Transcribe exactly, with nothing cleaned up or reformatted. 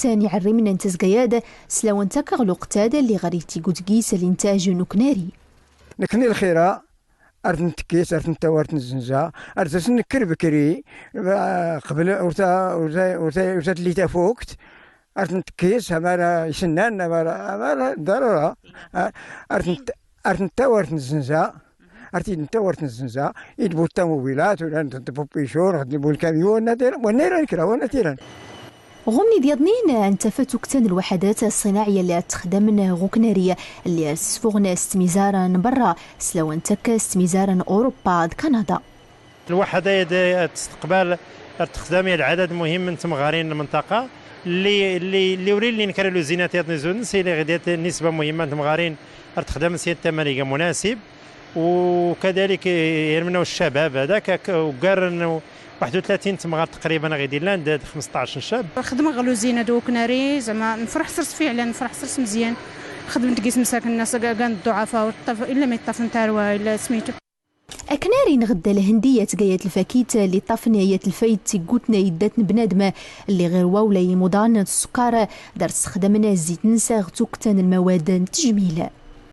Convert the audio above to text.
ttan iɛerrimen n tazga-ad, s lawan takka ɣ luqtad lli ɣer itiggut gis lintaj n uknari. Nekni lxira, ar ten-tekkis, ar ten-tawi, ar ten-zzenza, ar tasen nekker bekri, eh, qbel ur ta-, ur ta-, ur ta-, ur ta telli tafukt, ar ten-tekkis, amar isennan, amar, amar darura, eh, ar ten-, ar ten-tawi, ar ten-zzenza, ar ten-tawi, ar ten-zzenza, i d-bu ttamubilat, ula d-, d-, bu picur, d-, bu lkamyun, wanna tiran, wanna iran kra, wanna tiran. Ɣumni d yaḍnin, ntafat uktan lwaḥadat ṣṣinaɛya lli ad texdamn ɣ uknari, lli ad sfuɣn s tmizar n berra, s lawan takka s tmizar n Urupa d Kanada. Lwaḥada ad testeqbal, ad texdam i lɛadad muhim n temɣarin n lmenṭaqa, lli, lli, lli ur illin kra luzinat yaḍn izudn, s ili ɣidit nisba muhima n temɣarin ad texdam s yat tamaniga munasib. وكذلك يرمنوا الشباب هذاك، ك-، وقارن واحد وثلاثين تمغار تقريبا غادي لاند خمسطاش شاب. خدمغ لوزينة دوك ناري، زعما نفرح سرس فعلا، نفرح سرس مزيان. خدمت كيس مساكن الناس كاع، كاع الضعفاء والطف-، الا ما يطفن تاروا الا سميتو. Aknari n ɣedda lhendi atg ayat lfakit lli ṭṭafn ayat lfayt tiggutn ay iddatn bnadm, lli ɣir wa ula imuḍan n tsukkar, dar sxdamn zzit-ns ɣ tukta n lmawad n tjmil.